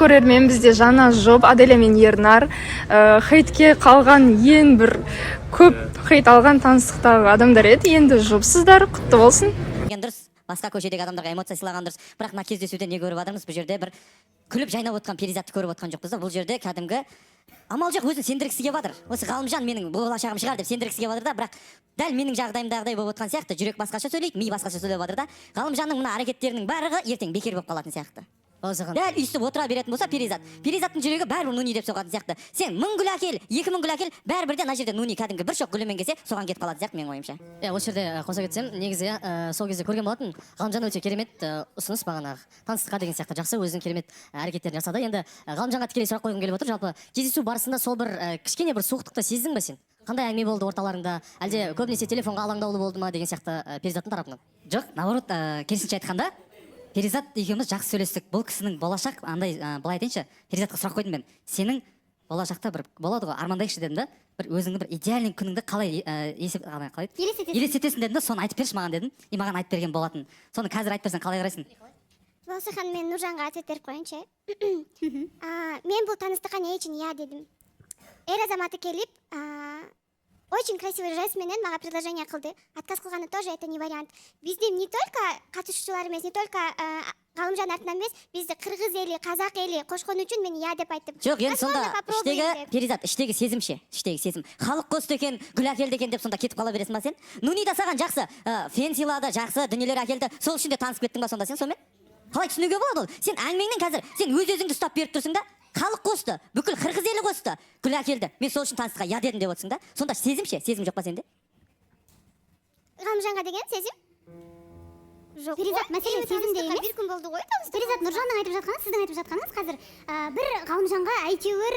Көрермен, бізде жаңа жұп, Аделя мен Ернар. Хейтке қалған, ең бір көп хейт алған таныстықтағы адамдар еді. Енді жұпсыздар, құтты болсын. Деген дұрыс, басқа көшедегі адамдарға эмоция сыйлаған дұрыс, бірақ мына кездесуде не көріп жатырмыз? Бұл жерде бір күліп жайнап отқан Перизатты көріп отқан жоқпыз да. Бұл жерде кәдімгі амал жоқ, өзін сендіргісі келіп жатыр, осы Ғалымжан менің болашағым шығар деп сендіргісі келіп жатыр да. Бірақ дәл менің жағдайымдағыдай болып отқан сияқты, жүрек басқаша сөйлейді, ми басқаша сөйлеп жатыр да. Ғалымжанның мына әрекеттерінің барлығы ертең бекер болып қалатын сияқты. Дәл өйстіп отыра беретін болса Перизат, Перизаттың жүрегі бәрібір Нуни деп соғатын сияқты. Сен 1000 гүл әкел, 2000 гүл әкел, бәрібір де мына жерде Нуни кәдімгі бір шоқ гүлімен келсе, соған кетіп қалатын сияқты, менің ойымша. Иә, осы жерде қоса кетсем, негізі, иә, сол кезде көрген болатын. Ғалымжан өте керемет ұсыныс бағанағы таныстыққа деген сияқты, жақсы өзінің керемет әрекеттерін жасады. Енді Ғалымжанға тікелей сұрақ қойғым келіп отыр. Жалпы кездесу барысында сол бір кішкене бір суықтықты сездің ба сен? Қандай әңгіме болды орталарыңда? Әлде көбінесе телефонға алаңдаулы болды ма деген сияқты, Перизаттың тарапынан? Жоқ, наоборот, керісінше айтқанда, Перизат екеуміз жақсы сөйлестік. Бұл кісінің болашақ андай, былай айтайыншы, Перизатқа сұрақ қойдым мен: сенің болашақта бір болады ғой, армандайықшы дедім да, бір өзіңнің бір идеальный күніңді қалай есеп ана қалай еді? Елестетесің. Елестетесің дедім да, соны айтып берші маған дедім. И маған айтып берген болатын. Соны қазір айтып берсең, қалай қарайсың? Балауса ханым, мен Нұржанға ответ берип коеюнчу. Мен бұл таныстыққа не үшін иә дедім? Ер азаматы келип, очень красивый жест менен мага предложение кылды. Отказ кылганы тоже это не вариант. Бизди не только катышуучулар эмес, не только Ғалымжан артынан эмес, бизди кыргыз эли, казак эли кошкон үчүн мен иә деп айттым. Жоқ, енді сонда Возможно, попробуем іштегі деп. Перизат, іштегі сезім ше, іштегі сезім, халық қосты екен, гүл әкелді екен деп, сонда кетіп қала бересің ба сен? Нуни да саған жақсы фен сыйлады, жақсы дүниелер әкелді, сол үшін де танысып кеттің ба сонда сен сонымен? Қалай түсінуге болады ол? Сен әңгімеңнен қазір сен өз өзіңді ұстап беріп тұрсың да, халық қосты, бүкіл қырғыз елі қосты, гүл әкелді, мен сол үшін таныстыққа иә дедім деп отырсың да. Сонда сезім ше, сезім жоқ па сенде? Ғалымжанға деген сезім жоқ. Перизат, мәселе сезімде емес. Бір күн болды ғой таныстық. Перизат, Нұржанның айтып жатқаны, сіздің айтып жатқаныңыз қазір бір Ғалымжанға әйтеуір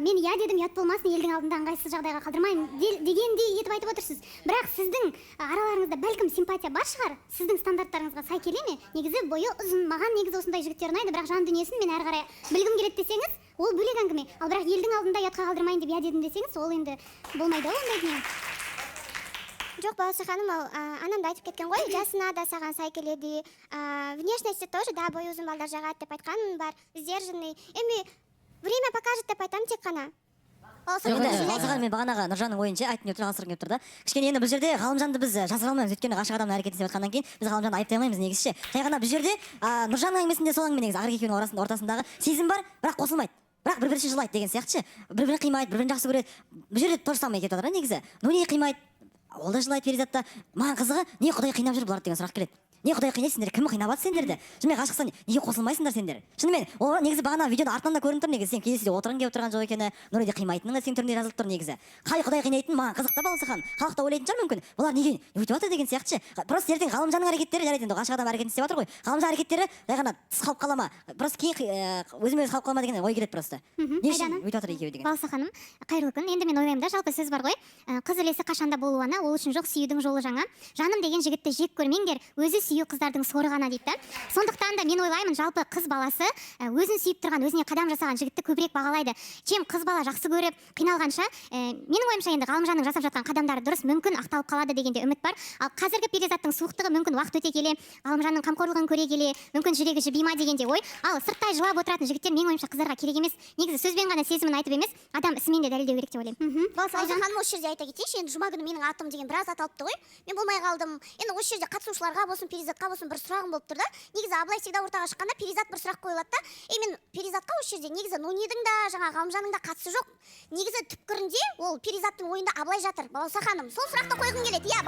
мен иә дедім, ұят болмасын, елдің алдында ыңғайсыз жағдайға қалдырмайын дегендей етіп айтып отырсыз. Бірақ сіздің араларыңызда бәлкім симпатия бар шығар. Сіздің стандарттарыңызға сай келе ме? Негізі бойы ұзын, маған негізі осындай жігіттер ұнайды, бірақ жан дүниесін мен әрі қарай білгім келеді десеңіз, ол бөлек әңгіме. Ал бірақ елдің алдында ұятқа қалдырмайын деп иә дедім десеңіз, ол енді болмайды ғой ондай дүние. Жоқ, Балауса ханым, ол анам да айтып кеткен ғой, жасына да саған сай келеді, внешности тоже да, бойы ұзын балдар жағады деп айтқан бар, сдержанный. Эми время покажет деп айтамын тек қана. Жоқ, енді Балауса ханым, мен бағанағы Нұржанның ойынша айтқым келіп тұр, жалғастырғым келіп тұр да кішкене. Енді бұл жерде Ғалымжанды біз жасыра алмаймыз, өйткені ғашық адамның әрекетін істеп жатқаннан кейін біз Ғалымжанды айыптай алмаймыз негізі ше. Жай ғана бұл жерде Нұржанның әңгімесінде сол әңгіме негізі, Ақерке екеуінің арасында, ортасындағы сезім бар, бірақ қосылмайды, бірақ бір бірі үшін жылайды деген сияқты ше. Бір бірін қимайды, бір бірін жақсы көреді. Бұл жерде то же самое кетіп жатыр да негізі. Ну не қимайды, ол да жылайды, Перизат та. Маған қызығы, не құдай қинап жүр бұларды деген сұрақ келеді. Не құдай қинайды сендер, кім қинап жатыр сендерді? Шынымен ғашықсың, неге қосылмайсыңдар сендер? Шынымен ол негізі бағана видеода артынан да көрініп тұр негізі, сен кездесуде отырғың келіп тұрған жоқ екені, Нұриді қимайтының да сенің түріңде жазылып тұр негізі. Қай құдай қинайтынын маған қызық та, Балауса ханым. Халық та ойлайтын шығар мүмкін, бұлар неге өйтіп жатыр деген сияқты ше. Просто ертең Ғалымжанның әрекеттері, жарайды, енді ғашық адам әрекетін істеп жатыр ғой, Ғалымжан әрекеттері жай ғана тыс қалып қала ма, просто кейін өзіме өзі қалып қала ма деген ой келеді просто. Не үшін Айдана. өйтіп жатыр екеуі деген. Балауса ханым, қайырлы күн. Енді мен ойлаймын да, жалпы сөз бар ғой, қыз үлесі қашанда болу ана, ол үшін жоқ сүюдің жолы жаңа. Жаным деген жігітті жек көрмеңдер, өзі сүю қыздардың соры ғана дейді да. Сондықтан да мен ойлаймын, жалпы қыз баласы өзін сүйіп тұрған, өзіне қадам жасаған жігітті көбірек бағалайды, чем қыз бала жақсы көріп қиналғанша. Менің ойымша, енді Ғалымжанның жасап жатқан қадамдары дұрыс, мүмкін, ақталып қалады деген де үміт бар. Ал қазіргі Перизаттың суықтығы, мүмкін, уақыт өте келе, Ғалымжанның қамқорлығын көре келе, мүмкін, жүрегі жіби ма деген де ой. Ал сырттай жылап отыратын жігіттер, менің ойымша, қыздарға керек емес. Негізі сөзбен ғана сезімін айтып емес, адам ісімен де дәлелдеу керек деп ойлаймын. Балауса ханым, осы жерде айта кетейінші, енді жұма күні менің атым деген біраз аталыпты ғой, мен болмай қалдым. Енді осы жерде қатысушыларға болсын, Перизатқа болсын бір сұрағым болып тұр да. Негізі Абылай всегда ортаға шыққанда Перизат бір сұрақ қойылады да. И мен Перизатқа осы жерде негізі Нунидің да, жаңағы Ғалымжанның да қатысы жоқ, негізі түпкірінде ол Перизаттың ойында Абылай жатыр. Балауса ханым, сол сұрақты қойғым келеді, иә.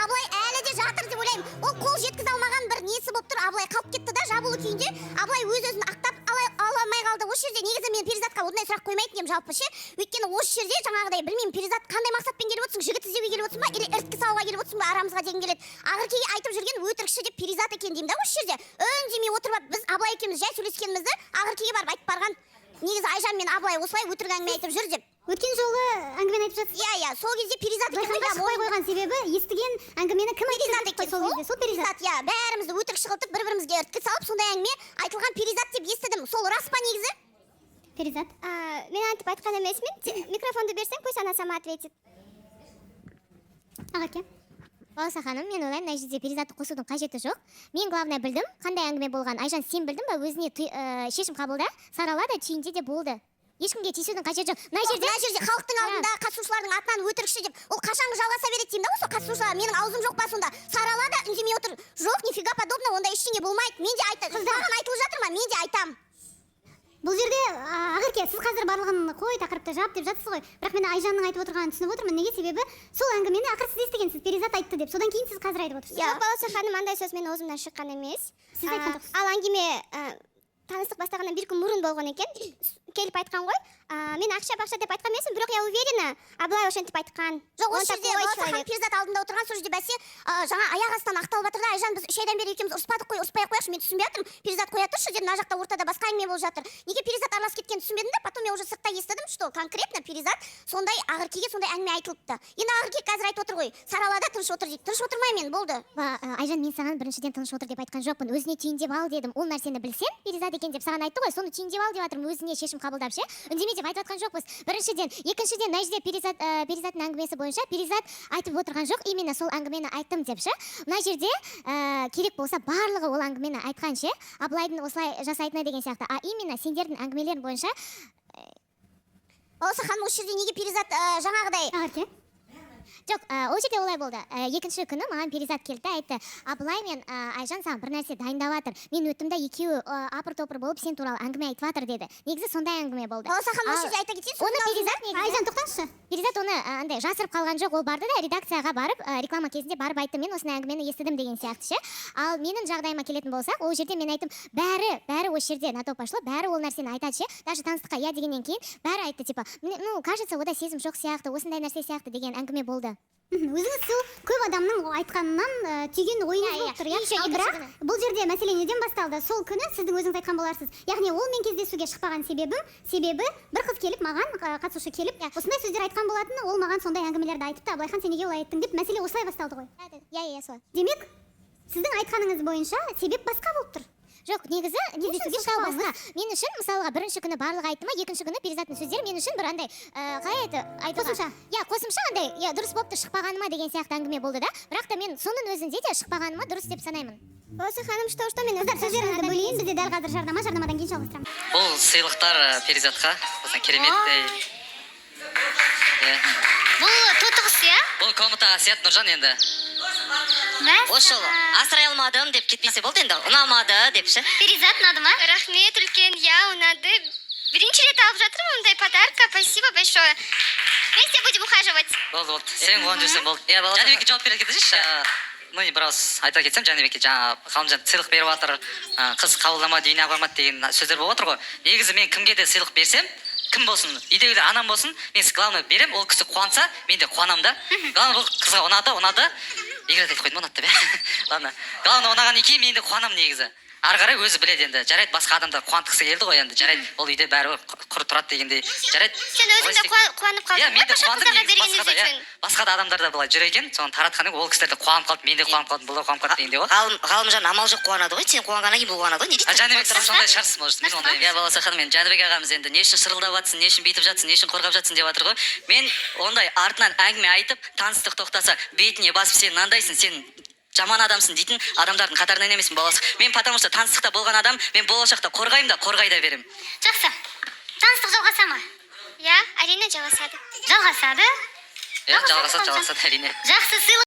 Абылай әлі де жатыр деп ойлаймын, ол қол жеткізе алмаған бір несі болып тұр. Абылай қалып кетті да жабулы күйінде, Абылай өз өзін ақтап ала алмай қалды. Осы жерде негізі мен Перизатқа ондай сұрақ қоймайтын едім жалпы ше, өйткені осы жерде жаңағыдай, білмеймін, Перизат, қандай мақсатпен келіп отырсың? Жігіт іздеуге келіп отырсың ба или іріткі салуға келіп отырсың ба арамызға дегім келеді. Ақеркеге айтып жүрген өтірікші деп Перизат екен деймін да. Осы жерде үндемей отырып алып, біз Абылай екеуміз жай сөйлескенімізді Ақеркеге барып айтып барған негізі, Айжан мен Абылай осылай өтірік әңгіме айтып жүр деп. Өткен жолы әңгімені айтып жатсыз. Иә, сол кезде Перизат екен ғой. Байқамай Иә, шықпай қойған себебі естіген әңгімені кім айтты Перизат деп қой екен сол сол. кезде, сол Перизат. Перизат, иә, бәрімізді өтірікші қылтып, бір бірімізге іріткі салып, сондай әңгіме айтылған Перизат деп естідім. Сол рас па негізі? Перизат. Мен антип айтқан емеспін. Микрофонды берсең, пусть она сама ответит. Ағаке. Балауса ханым, мен ойлаймын, мына жерде Перизатты қосудың қажеті жоқ. Мен, главное, білдім қандай әңгіме болған. Айжан, сен білдің ба? Өзіне шешім қабылда, сарала да, түйінде де, болды. Ешкімге тиісудің қажеті жоқ мына жерде. Мына жерде халықтың алдында қатысушылардың атынан өтірікші деп, ол қашанғы жалғаса береді деймін да. Осы қатысушылар, менің аузым жоқ па сонда? Сарала да, үндемей отыр. Жоқ, нифига подобного, ондай ештеңе болмайды. Мен де айта, маған айтылып жатыр ма, мен де айтамын. Бұл жерде Ақерке, сіз қазір барлығын қой, тақырыпты жап деп жатсыз ғой, бірақ мен Айжанның айтып отырғанын түсініп отырмын. Неге? Себебі сол әңгімені ақыры сіз естігенсіз, Перизат айтты деп. Содан кейін сіз қазір айтып отырсыз. Жоқ, Балауса ханым, андай сөз менің аузымнан шыққан емес. Сіз айтқан жоқсыз. Ал әңгіме таныстық бастағаннан бір күн бұрын болған екен. Келіп айтқан ғой. Мен ақша бақша деп айтқан емеспін, бірақ я уверена, Абылай ошентип айтқан. Жоқ, Он осы жерде такой Балауса ханым, человек. Перизат алдында отырған сол жерде бәсе, жаңа аяқ астынан ақталып жатыр да. Айжан, біз 3 айдан бері екеуміз ұрыспадық қой, ұрыспай ақ қояйықшы, мен түсінбей жатырмын. Перизат, қоя тұршы дедім. Мына жақта ортада басқа әңгіме болып жатыр, неге Перизат араласып кеткенін түсінбедім да. Потом мен уже сыртта естідім, что конкретно Перизат сондай, Ақеркеге сондай әңгіме айтылыпты. Енді Ақерке қазір айтып отыр ғой, сарала да, тыныш отыр дейді. Тыныш отырмаймын мен, болды. Айжан, мен саған біріншіден тыныш отыр деп айтқан жоқпын. Өзіне түйіндеп ал дедім. Ол нәрсені білсем, Перизат екен деп саған айтты ғой, соны түйіндеп ал деп жатырмын. Өзіне шешім қабылдап ше, үндеме деп айтып жатқан жоқпыз, біріншіден. Екіншіден, мына жерде Перизат, Перизаттың әңгімесі бойынша Перизат айтып отырған жоқ именно сол әңгімені айттым деп ше. Мына жерде керек болса, барлығы ол әңгімені айтқан ше, Абылайдың осылай жасайтыны деген сияқты. А именно сендердің әңгімелерің бойынша. Балауса ханым, осы жерде неге Перизат жаңағыдай Ақерке. Жоқ, ол жерде олай болды. Екінші күні маған Перизат келді де айтты: «Абылай мен Айжан саған бір нәрсе дайындап жатыр. Мен өттім да, екеуі апыр топыр болып сен туралы әңгіме айтып жатыр», — деді. Негізі сондай әңгіме болды. Балауса ханым, осы Ал жерде айта кетейін, оны соның Перизат негізі, Айжан, тоқтаңызшы. Перизат оны андай жасырып қалған жоқ. Ол барды да, редакцияға барып, реклама кезінде барып айтты: «Мен осындай әңгімені естідім», — деген сияқты ше. Ал менің жағдайыма келетін болсақ, ол жерде мен айттым, бәрі, бәрі осы жерде на то пошло, бәрі ол нәрсені айтады ше. Даже таныстыққа иә дегеннен кейін бәрі айтты, типа: «Ну, кажется, ода сезім жоқ сияқты, осындай нәрсе сияқты», — деген әңгіме болды. Өзіңіз сол көп адамның айтқанынан түйген ойыңыз Иә, болып иә. тұр, иә. И еще Ал екінші бірақ күні. бұл жерде мәселе неден басталды? Сол күні сіздің өзіңіз айтқан боларсыз, яғни ол мен кездесуге шықпаған себебім, себебі бір қыз келіп маған, қатысушы келіп, осындай сөздер айтқан болатын, ол маған сондай әңгімелерді айтыпты, Абылайхан, сен неге олай айттың деп, мәселе осылай басталды ғой. Иә, иә, солай. Демек, сіздің айтқаныңыз бойынша себеп басқа болып тұр. Жоқ, негізі Кездесуге сылтау шықпауыңыз. басқа. Мен үшін, мысалға, бірінші күні барлығы айтты ма, екінші күні Перизаттың сөздері мен үшін бір андай, қалай айтуға, Қосымша. Иә, қосымша андай, иә, дұрыс болыпты шықпағаныма деген сияқты әңгіме болды да. Бірақ та мен соның өзінде де шықпағаныма дұрыс деп санаймын. Балауса ханым, что что мен Қыздар, сөздеріңізді бөлейін, бізде дәл қазір жарнама, жарнамадан кейін жалғастырамыз. Бұл сыйлықтар Перизатқа осындай кереметтей, иә. Бұл тоты құс, иә? Бұл комнатаға сияды, Нұржан, енді. Осы жолы асырай алмадым деп кетпесе болды енді, ұнамады деп ше. Перизат, ұнады ма? Рахмет үлкен, иә, ұнады. Бірінші рет алып жатырмын мұндай подарка, спасибо большое. Вместе будем ухаживать. Болды, болды, сен қуанып жүрсең болды. Иә, балауса. Жәнібекке жауап бере кетесінші. Ну, бір ауыз айта кетсем, Жәнібекке жаңа Ғалымжан сыйлық беріп жатыр, қыз қабылдамады, үйіне апармады деген сөздер болып отыр ғой. Негізі мен кімге де сыйлық берсем, кім болсын, үйдегілер, анам болсын, мен главное беремін, ол кісі қуанса, мен де қуанамын да. Главное, бұл қызға ұнады, ұнады, екі рет айтып қойдым ұнады деп, иә. Ладно, главное, ұнағаннан кейін мен де қуанамын. Негізі ары қарай өзі біледі енді. Жарайды, басқа адамдар қуантқысы келді ғой енді. Жарайды, ол үйде бәрібір құр тұрады дегендей, жарайды. Сен өзің де қуанып қалдың Иә, мен ғой де басқа қуандым қыздарға негізі. бергеніңіз Басқа да, иә, үшін. басқа да адамдар да былай жүр екен, соны таратқаннан кейін ол кісілер де қуанып қалды, мен де қуанып қалдым, бұл да қуанып қалды дегендей ғой. Ғалымжан амал жоқ қуанады ғой, сен қуанғаннан кейін бұл қуанады ғой, не А дейді? Жәнібек сіз сондай шығарсыз, может, мен ондай Иә, емеспін. Балауса ханым, енді Жәнібек ағамыз енді не үшін шырылдап жатсың, не үшін бүйтіп жатсың, не үшін қорғап жатсың деп жатыр ғой. Мен ондай артынан әңгіме айтып, таныстық тоқтаса, бетіне басып, сен мынандайсың, сен жаман адамсың дейтін адамдардың қатарынан емеспін, баласы. Мен потому что таныстықта болған адам, мен болашақта қорғаймын да, қорғай да беремін. Жақсы, таныстық жалғаса ма? Иә, әрине, жалғасады. Жалғасады. Иә, жалғасады, жалғасады, әрине. Жақсы, сыйлық.